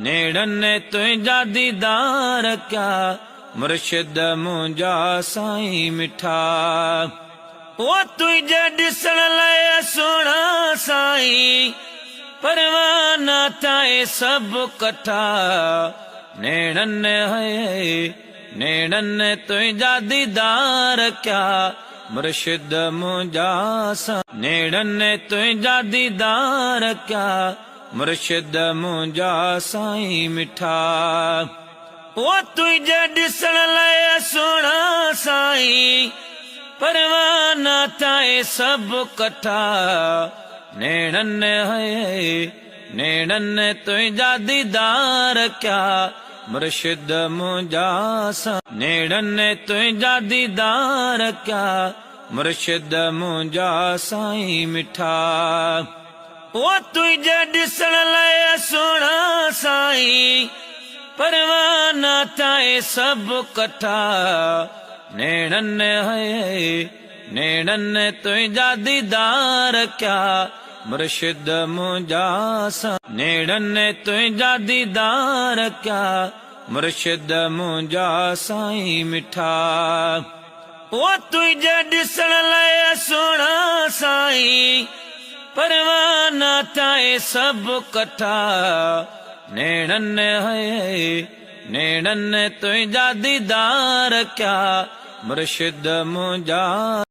نيڻن تنهنجا ديدار ڪيا، مرشد منهنجا سائين مٺا. او تنهنجي ڏسڻ لئه سهڻا سائين، پروانا ٿيا سڀ ڪٺا. نيڻن هي نيڻن تنهنجا ديدار ڪيا، مرشد منهنجا سائين. نيڻن تنهنجا ديدار ڪيا، مرشد منهنجا سائين مٺا. او تنهنجي ڏسڻ لئه سهڻا سائين، پروانا ٿيا سڀ ڪٺا. نيڻن هي نيڻن تنهنجا ديدار ڪيا، مرشد منهنجا سائين. نيڻن تنهنجا ديدار ڪيا، مرشد منهنجا سائين مٺا. او تنهنجي ڏسڻ لئه سهڻا سائين، پروانا ٿيا سڀ ڪٺا. نيڻن هي نيڻن تنهنجا ديدار ڪيا، مرشد منهنجا سائين. نيڻن تنهنجا ديدار ڪيا، مرشد منهنجا سائين مٺا. او تنهنجي ڏسڻ لئه سهڻا سائين، پروانا ٿيا سڀ ڪٺا. نيڻن هي نيڻن تنهنجا ديدار ڪيا، مرشد منهنجا.